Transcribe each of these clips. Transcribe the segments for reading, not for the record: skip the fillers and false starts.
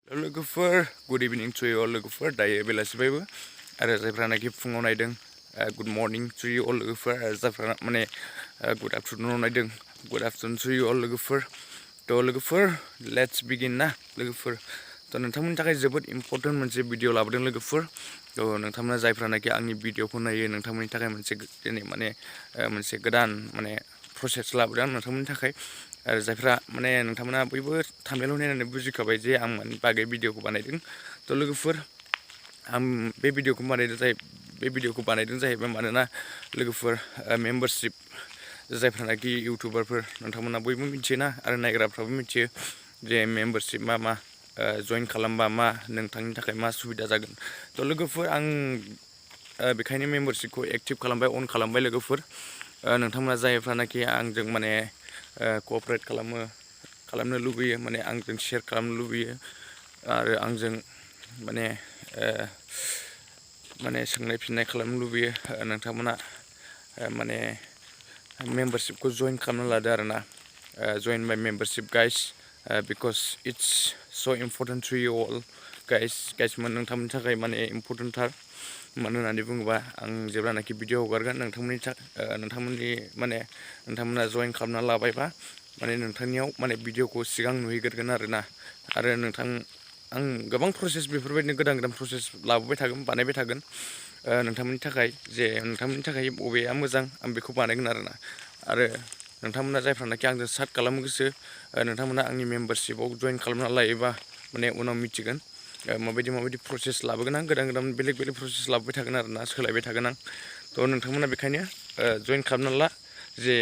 लोगोफोर good evening two you अल लोगोफोर दायो बेलासिबायबो आरो जायफ्रानाखि फुङाव नायदों गुड मर्निं टु इउ अल लोगोफोर आरो जायफ्रा माने गुड आफ्टारनुनाव नायदों गुड आफ्टारनुन टु इउ अल लोगोफोर थ' लोगोफोर लेट्स बिगिन ना लोगोफोर थ' नोंथांमोननि थाखाय जोबोद इम्परटेन्ट मोनसे भिडिअ लाबोदों लोगोफोर थ' नोंथांमोना जायफ्रानाखि आंनि भिडिअखौ नायो नोंथांमोननि थाखाय मोनसे दिनै माने मोनसे गोदान माने प्रसेस लाबोदों आं नोंथांमोननि थाखाय आरो जायफ्रा माने नोंथांमोना बयबो थाम्बनेलाव नायनानै बुजिखाबाय जे आं मानि बागै भिडिअखौ बानायदों थ' लोगोफोर आं बे भिडिअखौ बानायदों जाहैबाय मानोना लोगोफोर मेम्बारशिप जायफ्रानाखि इउटुबारफोर नोंथांमोना बयबो मिथियोना आरो नायग्राफ्राबो मिथियो जे मेम्बारशिप मा जइन खालामबा मा नोंथांनि थाखाय मा सुबिदा जागोन थ' लोगोफोर आं बेखायनो मेम्बारशिपखौ एक्टिभ खालामबाय अन खालामबाय लोगोफोर नोंथांमोना जायफ्रानाखि आंजों माने क'अपारेट खालामनो लुबैयो माने आंजों शेयार खालामनो लुबैयो आरो आंजों माने सोंनाय फिननाय खालामनो लुबैयो नोंथांमोना माने मेम्बारशिपखौ जइन खालामना लादो आरोना join my membership guys because it's so' important to you all guys नोंथांमोननि थाखाय माने इम्परटेन्टथार मानो होननानै बुङोबा आं जेब्लानाखि भिडिअ हगारगोन नोंथांमोना जइन खालामना लाबायबा माने नोंथांनियाव माने भिडिअखौ सिगां नुहैग्रोगोन आरोना आरो आं गोबां प्रसेस बेफोरबायदिनो गोदान प्रसेस लाबोबाय थागोन बानायबाय थागोन नोंथांमोननि थाखाय जे नोंथांमोननि थाखाय बबेया मोजां आं बेखौ बानायगोन आरोना आरो नोंथांमोना जायफ्रानाखि आंजों स्टार्ट खालामनो गोसो नोंथांमोना आंनि मेम्बारशिपआव जइन खालामना लायोबा माने उनाव मिथिगोन माबायदि प्रसेस लाबोगोन आं गोदान बेलेग प्रसेस लाबोबाय थागोन आरोना सोलायबाय थागोन आं थ' नोंथांमोना बेखायनो जइन खालामना ला जे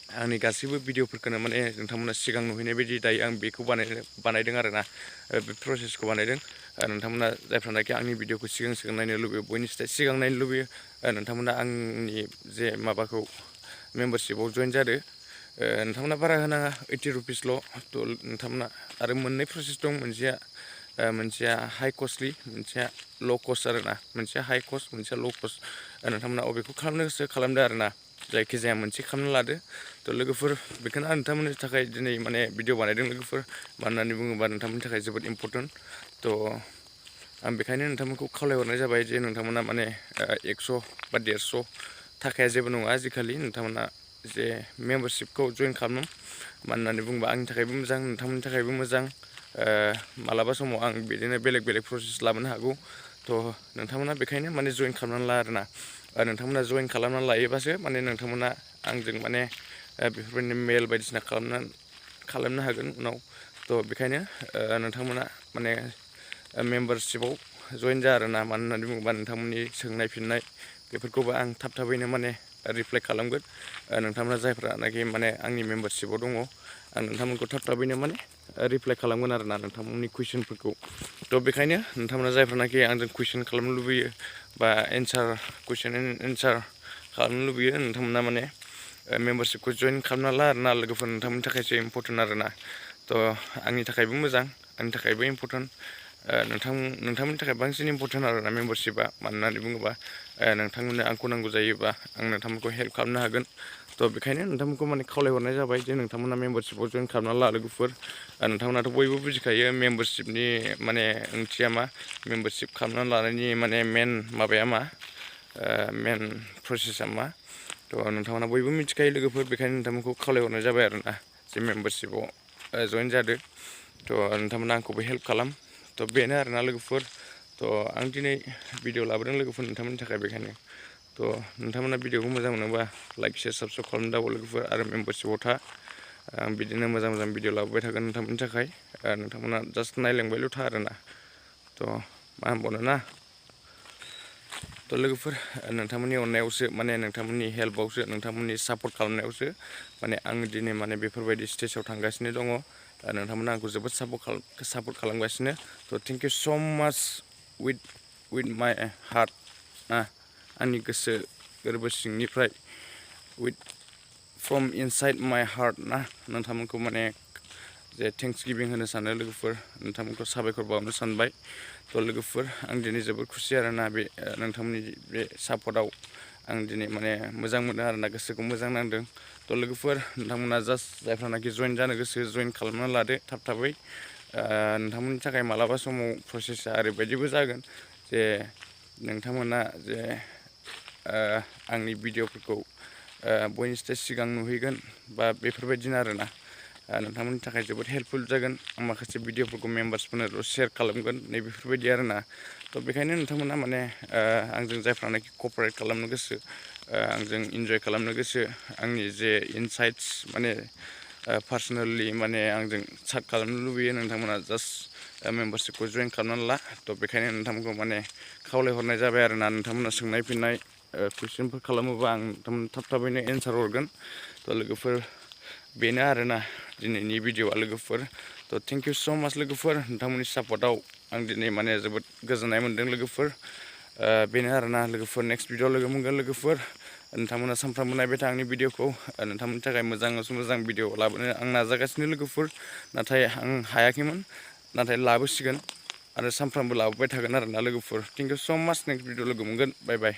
आंनि गासैबो भिडिअफोरखौनो माने नोंथांमोना सिगां नुहैनाय बायदि दायो आं बेखौ बानायदों आरोना बे प्रसेसखौ बानायदों नोंथांमोना जायफ्रानाखि आंनि भिडिअखौ सिगां नायनो लुबैयो बयनिफ्राय सिगां नायनो लुबैयो नोंथांमोना आंनि जे माबाखौ मेम्बारशिपआव जइन जादो नोंथांमोना बारा होनाङा 80 रुपिसल' थ' नोंथांमोना आरो मोननै प्रसेस दं मोनसेया हाइ कस्टलि मोनसेया ल' कस्ट आरोना मोनसेया हाइ कस्ट मोनसेया ल' कस्ट नोंथांमोना अबेखौ खालामनो गोसो खालामदो आरोना जायखिजाया मोनसे खालामना लादो थ' लोगोफोर बेखौनो आं नोंथांमोननि थाखाय दिनै माने भिडिअ बानायदों लोगोफोर मानो होननानै बुङोबा नोंथांमोननि थाखाय जोबोद इम्परटेन्ट थ' आं बेखायनो नोंथांमोनखौ खावलायहरनाय जाबाय जे नोंथांमोना माने 100 बा 150 थाखाया जेबो नङा आजिखालि नोंथांमोना जे मेम्बारशिपखौ जइन खालामो मानो होननानै बुङोबा आंनि थाखायबो मोजां नोंथांमोननि थाखायबो मोजां मालाबा समाव आं बिदिनो बेलेग प्रसेस लाबोनो हागौ थ' नोंथांमोना बेखायनो माने जइन खालामनानै ला आरोना नोंथांमोना जइन खालामनानै लायोबासो माने नोंथांमोना आंजों माने बेफोरबायदिनो मेल बायदिसिना खालामनो हागोन उनाव थ' बेखायनो नोंथांमोना माने मेम्बारशिपआव जइन जा आरोना मानो होननानै बुङोबा नोंथांमोननि सोंनाय फिननाय बेफोरखौबो आं थाबैनो माने रिप्लाइ खालामगोन नोंथांमोना जायफ्रानाखि माने आंनि मेम्बारशिपआव दङ आं नोंथांमोनखौ थाबैनो माने रिप्लाइ खालामगोन आरोना नोंथांमोननि कुइसनफोरखौ थ' बेखायनो नोंथांमोना जायफ्रानाखि आंजों कुइसन खालामनो लुबैयो बा कुइसन एन्सार खालामनो लुबैयो नोंथांमोना माने मेम्बारशिपखौ जइन खालामना ला आरोना लोगोफोर नोंथांमोननि थाखायसो इम्परटेन्ट आरोना थ' आंनि थाखायबो मोजां आंनि थाखायबो इम्परटेन्ट नोंथांमोननि थाखाय बांसिन इम्परटेन्ट आरोना मेम्बारशिपआ मानो होननानै बुङोबा नोंथांमोननो आंखौ नांगौ जायोबा आं नोंथांमोनखौ हेल्प खालामनो हागोन थ' बेखायनो नोंथांमोनखौ माने खावलायहरनाय जाबाय जे नोंथांमोना मेम्बारशिपआव जइन खालामना ला लोगोफोर नोंथांमोनाथ' बयबो बुजिखायो मेम्बारशिपनि माने ओंथिया मा मेम्बारशिप खालामनानै लानायनि माने मेन माबाया मा मेन प्रसेसा मा थ' नोंथांमोना बयबो मिथिखायो लोगोफोर बेखायनो नोंथांमोनखौ खावलायहरनाय जाबाय आरोना जे मेम्बारशिपआव जइन जादो थ' नोंथांमोना आंखौबो हेल्प खालाम थ' बेनो आरोना लोगोफोर थ' आं दिनै भिडिअ लाबोदों लोगोफोर नोंथांमोननि थाखाय बेखायनो थ' नोंथांमोना भिडिअखौ मोजां मोनोबा लाइक शेयार साबस्क्राइब खालामनो दाबाव लोगोफोर आरो मेम्बारशिपआव था आं बिदिनो मोजां भिडिअ लाबोबाय थागोन नोंथांमोननि थाखाय नोंथांमोना जास्ट नायलांबायल' था आरोना थ' मा होनबावनो ना थ' लोगोफोर नोंथांमोननि अननायावसो माने नोंथांमोननि हेल्पआवसो नोंथांमोननि सापर्ट खालामनायावसो माने आं दिनै माने बेफोरबायदि स्टेजाव थांगासिनो दङ नोंथांमोना आंखौ जोबोद सापर्ट खालामगासिनो थ' थेंक इउ स' माच उइथ माइ हार्ट आंनि गोसो गोरबो सिंनिफ्राय फ्रम इनसाइड माइ हार्ट ना नोंथांमोनखौ माने जे थेंक्स गिभिं होनो सानो लोगोफोर नोंथांमोनखौ साबायखर बावनो सानबाय थ' लोगोफोर आं दिनै जोबोद खुसि आरोना बे नोंथांमोननि बे सापर्टआव आं दिनै माने मोजां मोनो आरोना गोसोखौ मोजां नांदों थ' लोगोफोर नोंथांमोना जास्ट जायफ्रानाखि जइन जानो गोसो जइन खालामना लादो थाबै नोंथांमोननि थाखाय मालाबा समाव प्रसेसा ओरैबायदिबो जागोन जे नोंथांमोना जे आंनि भिडिअफोरखौ बयनिफ्राय सिगां नुहैगोन बा बेफोरबायदिनो आरोना नोंथांमोननि थाखाय जोबोद हेल्पफुल जागोन आं माखासे भिडिअफोरखौ मेम्बार्सफोरनो शेयार खालामगोन नैबेफोरबायदि आरोना थ' बेखायनो नोंथांमोना माने आंजों जायफ्रानाखि कपारेट खालामनो गोसो आंजों इन्जय खालामनो गोसो आंनि जे इनसाइट्स माने पार्सनेलि माने आंजों चाट खालामनो लुबैयो नोंथांमोना जास्ट मेम्बारशिपखौ जइन खालामनानै ला थ' बेखायनो नोंथांमोनखौ माने खावलायहरनाय जाबाय आरोना नोंथांमोना सोंनाय फिननाय कुइसनफोर खालामोबा आं नोंथांमोन थाब थाबैनो एन्सार हरगोन थ' लोगोफोर बेनो आरोना दिनैनि भिडिअ'आ लोगोफोर थ' थेंक इउ स' माच लोगोफोर नोंथांमोननि सापर्टआव आं दिनै माने जोबोद गोजोननाय मोन्दों लोगोफोर बेनो आरोना लोगोफोर नेक्स्ट भिडिअ लोगो मोनगोन लोगोफोर नोंथांमोना सानफ्रामबो नायबाय था आंनि भिडिअखौ नोंथांमोननि थाखाय मोजां भिडिअ लाबोनो आं नाजागासिनो लोगोफोर नाथाय आं हायाखैमोन नाथाय लाबोसिगोन आरो सानफ्रामबो लाबोबाय थागोन आरोना लोगोफोर थेंक इउ स' माच नेक्स्ट भिडिअ लोगो मोनगोन बाय बाय